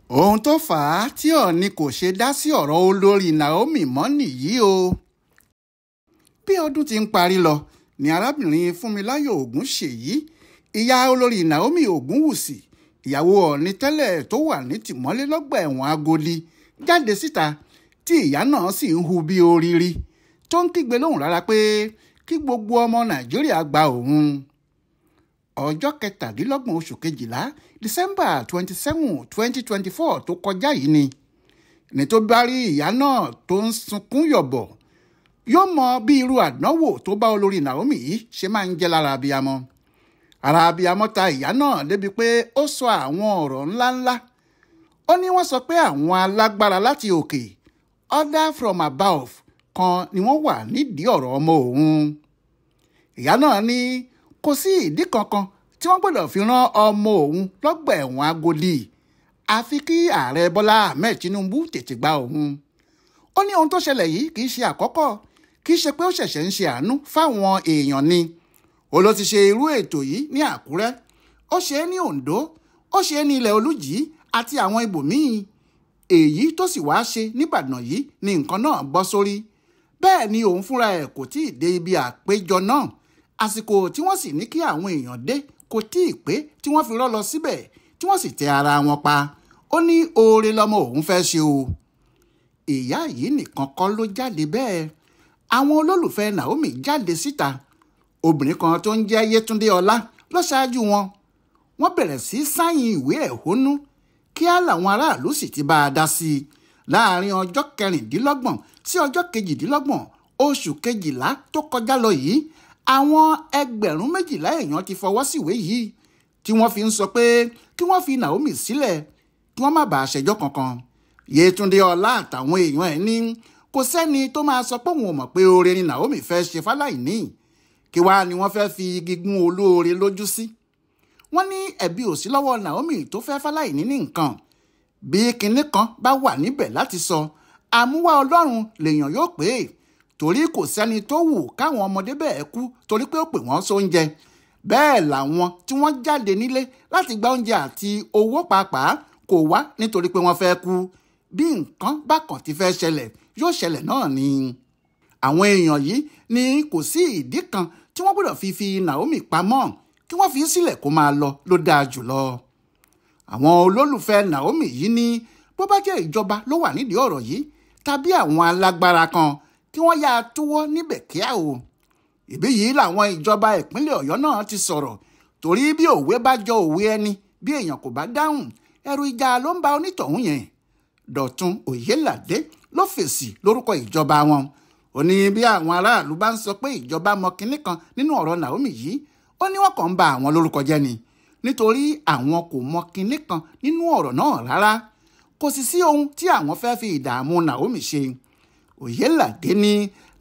Ohun tó fà á tí Ọọ̀ni kò ṣe dá sí ọ̀rọ̀ olórí Naomi mọ́ nìyí o. Bí ọdún ti ń parí lọ ni arábìnrin Fúnmiláyọ̀ Ògúnṣèyí, ìyá olórí Naomi Ògúnwùsì, ìyàwó Ọọ̀ni tẹ́lẹ̀ tó wà ní tìmọ́lé lọ́gbà ẹ̀wọ̀n Agodi, jáde síta tí ìyá náà sì ń hu bí oríire tó ń kígbe lóhùn rárá pé kí gbogbo ọmọ Nàìjíríà gba òun. Ọjọ́ kẹtàdínlọ́gbọ̀n oṣù kejìlá, December 27, 2024 tó kọjá yìí ni tó bá rí ìyá náà tó ń sunkún yọ̀bọ̀, yóò mọ bí irú àdánwò tó bá olórí Naomi yìí ṣe máa ń jẹ́ lára abiyamọ. Ara abiyamọ ta ìyá náà débi pé ó sọ àwọn ọ̀rọ̀ ńláńlá. Ó ní wọ́n sọ pé àwọn alágbára láti òkè, order from above kan ni wọ́n wà nídìí ọ̀rọ̀ ọmọ òun. Ìyá náà ní kò sí ìdí kankan tí wọ́n gbọ́dọ̀ fi rán ọmọ òun lọ́gbà ẹ̀wọ̀n Agodi, àfi kí ààrẹ Bọ́lá Ahmed Tinubu tètè gba òun. Ó ní ohun tó ṣẹlẹ̀ yìí kì í ṣe àkọ́kọ́, kì í ṣe pé ó ṣẹ̀ṣẹ̀ ń ṣe àánú fáwọn èèyàn ni. Ó ló ti ṣe irú ètò yìí ní Àkúrẹ́, ó ṣe é ní Oǹdó, ó ṣe é ní ilẹ̀ Olújì àti àwọn ibòmíì. Èyí tó sì wáá ṣe n'Ìbàdàn yìí ni nǹkan náà bọ́ sórí. Bẹ́ẹ̀ ni òun fúnra ẹ̀ kò tí ì dé ibi àpéjọ náà. Àsìkò tí wọ́n sì ní kí àwọn èèyàn dé kò tí ì pé tí wọ́n fi rọ́ lọ síbẹ̀ tí wọ́n sì tẹ ara wọn pa. Ó ní oore lọmọ òun fẹ́ ṣe o. Ìyá yìí nìkan kọ́ ló jáde bẹ́ẹ̀. Àwọn olólùfẹ́ Naomi jáde síta. Obìnrin kan tó ń jẹ́ Yétúndé Ọlá ló ṣáájú wọn. Wọ́n bẹ̀rẹ̀ sí sáyìn ìwé ẹ̀hónú kíá làwọn aráàlú sì ti bá a dá sí i. Láàárín ọjọ́ kẹrìndínlọ́gbọ̀n sí ọjọ́ kejìdínlọ́gbọ̀n oṣù kejìlá tó kọjá lọ yìí, àwọn 12,000 èèyàn ti fọwọ́ síwé yìí tí wọ́n fi ń sọ pé kí wọ́n fi Naomi sílẹ̀ kí wọ́n má bàa ṣẹjọ́ kankan. Yétúndé Ọlá àtàwọn èèyàn ẹ̀ ní kò sẹ́ni tó máa sọ pé òun ò mọ̀ pé oore ni Naomi fẹ́ ṣe fáláìní, kí wàá ni wọ́n fẹ́ fi igi gún olóore lójú sí. Wọ́n ní ẹ̀bi ò sí lọ́wọ́ Naomi tó fẹ́ fáláìní ní nǹkan. Bí kinní kan bá wà níbẹ̀ láti sọ, àmúwá Ọlọ́run lèèyàn yóò pè é, torí kò sẹ́ni tó wù káwọn ọmọdé bẹ́ẹ̀ kú torí pé ó pè wọ́n sóúnjẹ. Bẹ́ẹ̀ làwọn tí wọ́n jáde nílé láti gba oúnjẹ àti owó pàápàá kò wá nítorí pé wọ́n fẹ́ kú. Bí nǹkan bákan ti fẹ́ ṣẹlẹ̀ yóò ṣẹlẹ̀ náà ni. Àwọn èèyàn yìí ni kò sí ìdí kan tí wọ́n gbọ́dọ̀ fi Naomi pamọ́, kí wọ́n fi sílẹ̀ kó máa lọ ló dáa jùlọ. Àwọn olólùfẹ́ Naomi yìí ní bó bá jẹ́ ìjọba ló wà nídìí ọ̀rọ̀ yìí tàbí àwọn alágbára kan kí wọ́n yáa túwọ́ níbẹ̀ kíá o. Ìbí yìí làwọn ìjọba ìpínlẹ̀ Ọ̀yọ́ náà ti sọ̀rọ̀, torí bí òwe bá jọ òwe ẹni bí èèyàn kò bá dáhùn, ẹrù ìjà ló ń ba onítọ̀hún yẹn. Dọ̀tun Oyèládé ló fèsì lórúkọ ìjọba wọn. Ó ní bí àwọn aráàlú bá ń sọ pé ìjọba mọ kinní kan nínú ọ̀rọ̀ Naomi yìí, ó ní wọ́n kàn ń ba àwọn lórúkọ jẹ́ ni, nítorí àwọn kò mọ kinní kan nínú ọ̀rọ̀ náà rárá. Kò sì sí ohun tí àwọn fẹ́ fi ìdààmú Naomi ṣe. Oyèládé ní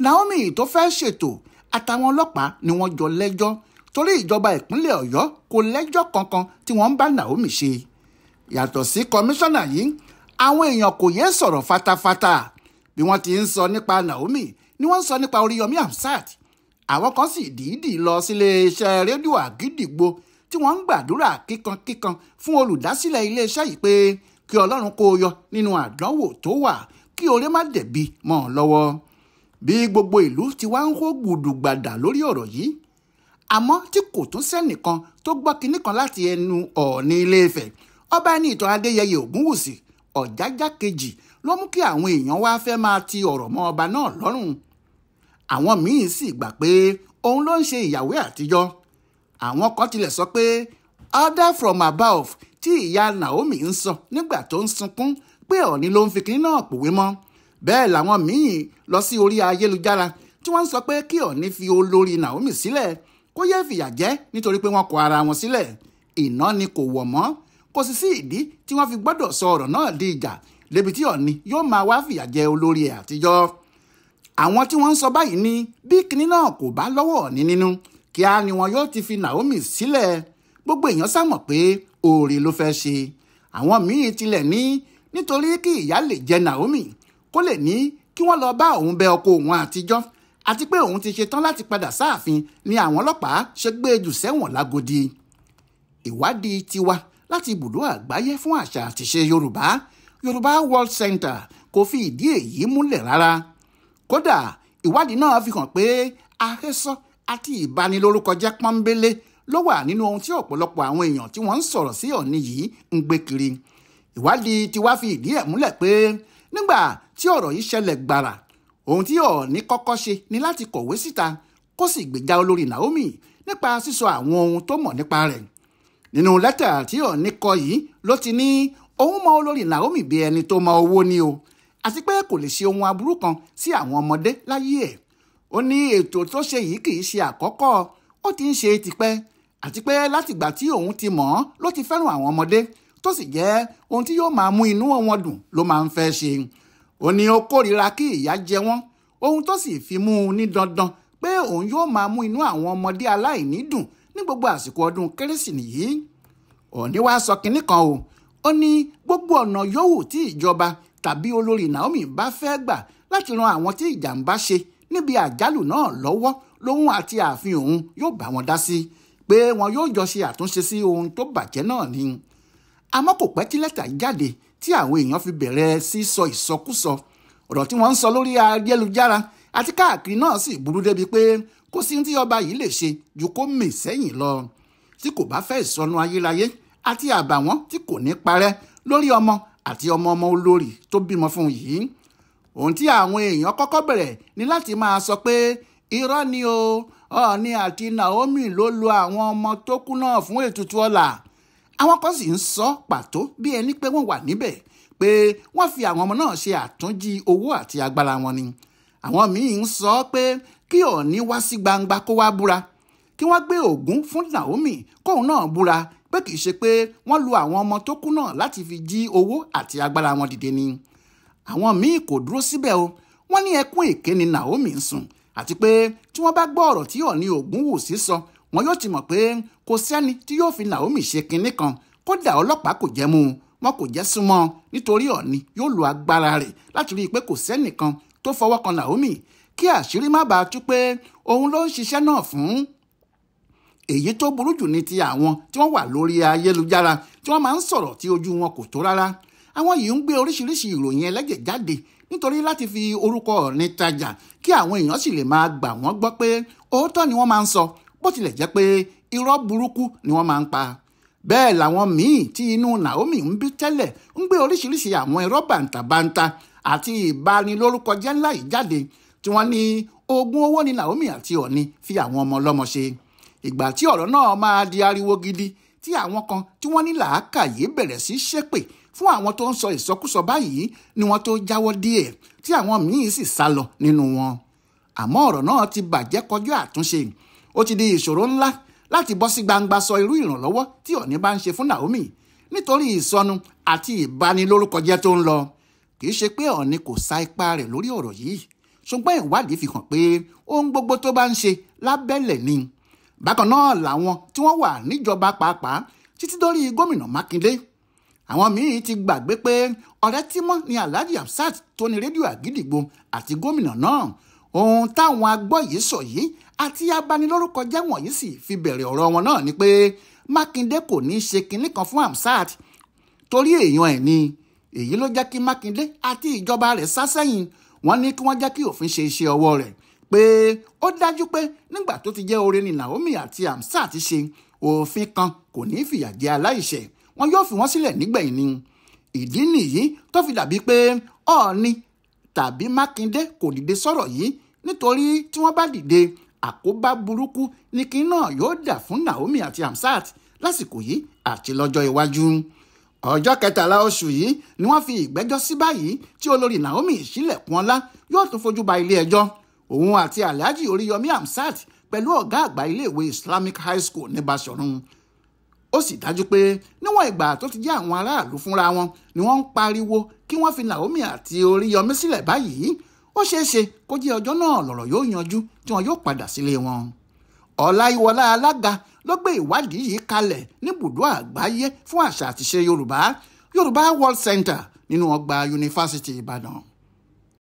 Naomi tó fẹ́ ṣètò àtàwọn ọlọ́pàá ni wọ́n jọ lẹ́jọ́, torí ìjọba ìpínlẹ̀ Ọ̀yọ́ kò lẹ́jọ́ kankan tí wọ́n ń bá Naomi ṣe. Yàtọ̀ sí kọmíṣánná yìí, àwọn èèyàn kò yéé sọ̀rọ̀ fatafata. Bí wọ́n ti ń sọ nípa Naomi ni wọ́n ń sọ nípa Oríyọmí Hamzat. Àwọn kan sì dìídì lọ sílé iṣẹ́ rédíò Àgídìgbo tí wọ́n ń gbàdúrà kíkankíkan fún olùdásílẹ̀ iléeṣẹ́ yìí pé kí Ọlọ́run kó yọ nínú àdánwò tó wà, kí oore má dẹ̀bi mọ́ ọ lọ́wọ́. Bí gbogbo ìlú ti wá ń hó gbùdùgbàdà lórí ọ̀rọ̀ yìí, àmọ́ tí kò tún sẹ́nìkan tó gbọ́ kinní kan láti ẹnu Ọọ̀ni Ilé-Ifẹ̀, ọba ẹni ìtàn Adéyẹyè Ògúnwùsì Ọ̀jájá kejì ló mú kí àwọn èèyàn wá fẹ́ máa ti ọ̀rọ̀ mọ́ ọba náà lọ́rùn. Àwọn míín sì gbà pé òun ló ń ṣe ìyàwó àtijọ́. Àwọn kan tilẹ̀ sọ pé order from above tí ìyá Naomi ń sọ nígbà tó ń sunkún pé Ọọ̀ni ló ń fi kinní náà pòwe mọ́. Bẹ́ẹ̀ làwọn míín lọ sí orí ayélujára tí wọ́n ń sọ pé kí Ọọ̀ni fi olórí Naomi sílẹ̀ kó yéé fìyà jẹ nítorí pé wọ́n kọ ara wọn sílẹ̀. Iná ni kò wọ̀ mọ́, kò sì sí ìdí tí wọ́n fi gbọ́dọ̀ sọ ọ̀rọ̀ náà di ìjà débi tí Ọọ̀ni yóò máa wá fìyà jẹ olórí ẹ̀ àtijọ́. Àwọn tí wọ́n ń sọ báyìí ní bí kinní náà kò bá lọ́wọ́ Ọọ̀ni nínú, kíá ni wọn yóò ti fi Naomi sílẹ̀. Gbogbo èèyàn sá mọ̀ pé oore ló fẹ́ ṣe. Àwọn míín tilẹ̀ ní nítorí kí ìyà lè jẹ Naomi kó lè ní kí wọ́n lọ bá òun bẹ ọkọ òun àtijọ́, àti pé òun ti ṣetán láti padà sáàfin ni àwọn ọlọ́pàá ṣe gbé e jù sẹ́wọ̀n lágodi. Ìwádìí tiwa láti ibùdó àgbáyé fún àṣà àtìṣe Yorùbá, Yorùbá World Center, kò fi ìdí èyí múlẹ̀ rárá. Kódà ìwádìí náà fi hàn pé àhesọ àti ìbanilórúkọjẹ́ pọ́nbélé ló wà nínú ohun tí ọ̀pọ̀lọpọ̀ àwọn èèyàn tí wọ́n ń sọ̀rọ̀ sí Ọọ̀ni yìí ń gbé kiri. Ìwádìí ti wá fi ìdí ẹ̀ múlẹ̀ pé nígbà tí ọ̀rọ̀ yìí ṣẹlẹ̀ gbàrà, ohun tí Ọọ̀ni kọ́kọ́ ṣe ni láti kọ̀wé síta kó sì gbèjà olórí Naomi nípa sísọ àwọn ohun tó mọ̀ nípa rẹ̀. Nínú lẹ́tà tí Ọọ̀ni kọ yìí ló ti ní òun mọ olórí Naomi bí ẹni tó mọ owó ni o, àti pé kò lè ṣe ohun aburú kan sí àwọn ọmọdé láyé ẹ̀. Ó ní ètò tó ṣe yìí kì í ṣe àkọ́kọ́, ó ti ń ṣe tipẹ́, àti pé látìgbà tí òun ti mọ̀ ọ́n ló ti fẹ́ràn àwọn ọmọdé, tó sì jẹ́ ohun tí yóò máa mú inú wọn dùn ló máa ń fẹ́ ṣe. Ó ní ó kórìíra kí ìyà jẹ wọ́n, ohun tó sì fi mú un ní dandan pé òun yóò máa mú inú àwọn ọmọdé aláìní dùn ní gbogbo àsìkò ọdún Kérésì nìyí. Ọọ̀ni wá sọ kinní kan o, ó ní gbogbo ọ̀nà yòówù tí ìjọba tàbí olórí Naomi bá fẹ́ gbà láti ran àwọn tí ìjàmbá ṣe níbi àjálù náà lọ́wọ́ lòun àti ààfin òun yóò bá wọn dá sí, pé wọn yóò jọ ṣe àtúnṣe sí ohun tó bàjẹ́ náà ni. Àmọ́ kò pẹ́ tí lẹ́tà jáde tí àwọn èèyàn fi bẹ̀rẹ̀ sí sọ ìsọkúsọ. Ọ̀rọ̀ tí wọ́n ń sọ lórí ayélujára àti káàkiri náà sì burú débi pé kò sí tí ọba yìí lè ṣe ju kó mì sẹ́yìn lọ. Tí kò bá fẹ́ ìsọnù ayérayé àti àbàwọ́n tí kò ní parẹ́ lórí ọmọ àti ọmọ ọmọ olórí tó bímọ fún yìí. Ohun tí àwọn èèyàn kọ́kọ́ bẹ̀rẹ̀ ni láti máa sọ pé irọ́ ni o, Ọọ̀ni àti Naomi ló lo àwọn ọmọ tó kú náà fún ètùtù ọlà. Àwọn kan sì ń sọ pàtó bí ẹni pé wọ́n wà níbẹ̀ pé wọ́n fi àwọn ọmọ náà ṣe àtúnjí owó àti agbára wọn ni. Àwọn míì ń sọ pé kí Ọọ̀ni wá sí gbangba kó wá búra, kí wọ́n gbé ògún fún Naomi kóun náà búra pé kì í ṣe pé wọ́n lu àwọn ọmọ tó kú náà láti fi jí owó àti agbára wọn dìde ni. Àwọn míì kò dúró síbẹ̀ o, wọ́n ní ẹkún èké ni Naomi ń sùn, àti pé tí wọ́n bá gbọ́ ọ̀rọ̀ tí Ọọ̀ni Ògúnwùsì sọ, wọn yóò ti mọ̀ pé kò sẹ́ni tí yóò fi Naomi ṣe kinní kan, kódà ọlọ́pàá kò jẹ́ mú un, wọn kò jẹ́ súnmọ́, nítorí Ọọ̀ni yóò lo agbára rẹ̀ láti rí i pé kò sẹ́nìkan tó fọwọ́ kan Naomi, kí àṣírí má bàa tú pé òun ló ń ṣiṣẹ́ náà fún. Èyí tó burú jù ní ti àwọn tí wọ́n wà lórí ayélujára tí wọ́n máa ń sọ̀rọ̀ tí ojú wọn kò tó rárá. Àwọn yìí ń gbé oríṣiríṣi ìròyìn ẹlẹ́jẹ̀ jáde nítorí láti fi orúkọ Ọọ̀ni tajà kí àwọn èèyàn sì lè máa gbà wọ́n gbọ́ pé òótọ́ ni wọ́n máa ń sọ, bó tilẹ̀ jẹ́ pé irọ́ burúkú ni wọ́n máa ń pa. Bẹ́ẹ̀ làwọn míì tí inú Naomi ń bí tẹ́lẹ̀ ń gbé oríṣiríṣi àwọn irọ́ bàǹtàbàǹtà àti ìbanilórúkọjẹ́ ńlá yìí jáde tí wọ́n ní ogún owó ni Naomi àti Ọọ̀ni fi àwọn ọmọ ọlọ́mọ ṣe. Ìgbà tí ọ̀rọ̀ náà máa di ariwo gidi tí àwọn kan tí wọ́n ní làákàyè bẹ̀rẹ̀ sí ṣépè fún àwọn tó ń sọ ìsọkúsọ báyìí ni wọ́n tó jáwọ́ díẹ̀ tí àwọn míì sì sá lọ nínú wọn. Àmọ́ ọ̀rọ̀ náà ti bàjẹ́ kọjá àtúnṣe. Ó ti di ìṣòro ńlá láti bọ́ sí gbangba sọ irú ìrànlọ́wọ́ tí Ọọ̀ni bá ń ṣe fún Naomi nítorí ìsọnù àti ìbanilórúkọjẹ́ tó ń lọ. Kì í ṣe pé Ọọ̀ni kò sa ipá rẹ̀ lórí ọ̀rọ̀ yìí, ṣùgbọ́n ìwádìí fi hàn pé ohun gbogbo tó bá ń ṣe lábẹ́lẹ̀ ni. Bákan náà làwọn tí wọ́n wà níjọba pàápàá títí dórí gómìnà Mákindé. Àwọn míì ti gbàgbé pé ọ̀rẹ́ tímọ́ ni Alhaji Hamzat tó ní rédíò Àgídìgbo àti gómìnà náà. Ohun táwọn agbọ́ yìí sọ yìí àti abanilórúkọjẹ́ wọ̀nyí sì fi bẹ̀rẹ̀ ọ̀rọ̀ wọn náà ni pé Mákindé kò ní í ṣe kinní kan fún Hamzat torí èèyàn ẹ̀ ni. Èyí ló jẹ́ kí Mákindé àti ìjọba rẹ̀ sá sẹ́yìn. Wọ́n ní kí wọ́n jẹ́ kí òfin ṣe iṣẹ́ ọwọ́ rẹ̀, pé ó dájú pé nígbà tó ti jẹ́ oore ni Naomi àti Hamzat ṣe, òfin kan kò ní fìyà jẹ aláìṣẹ̀, wọn yóò fi wọ́n sílẹ̀ nígbẹ̀yìn ni. Ìdí nìyí tó fi dàbí pé Ọọ̀ni tàbí Mákindé kò dìde sọ̀rọ̀ yìí, nítorí tí wọ́n bá dìde àkóbá burúkú ní kí náà yóò dà fún Naomi àti Hamzat lásìkò yìí àti lọ́jọ́ iwájú. Ọjọ́ kẹtàlá oṣù yìí ni wọ́n fi ìgbẹ́jọ́ sí báyìí tí olórí Naomi Ìṣílẹ̀kùnọlá yóò tún fojú ba ilé ẹjọ́. Òun àti Alhaji Oríyọmí Hamzat pẹ̀lú ọ̀gá àgbà iléèwé Islamic High School ní Basọ̀run. Ó sì dájú pé níwọ̀n ìgbà tó ti jẹ́ àwọn aráàlú fúnra wọn ni wọ́n ń pariwo kí wọ́n fi Naomi àti Oríyọmí sílẹ̀ báyìí, ó ṣeé ṣe kó jẹ́ ọjọ́ náà lọ̀rọ̀ yóò yanjú tí wọn yóò padà sílé wọn. Ọláyíwọlá Alága ló gbé ìwádìí yìí kalẹ̀ níbùdó àgbáyé fún àṣà àtiṣe Yorùbá, Yorùbá World Center nínú ọgbà Yunifásítì Ìbàdàn.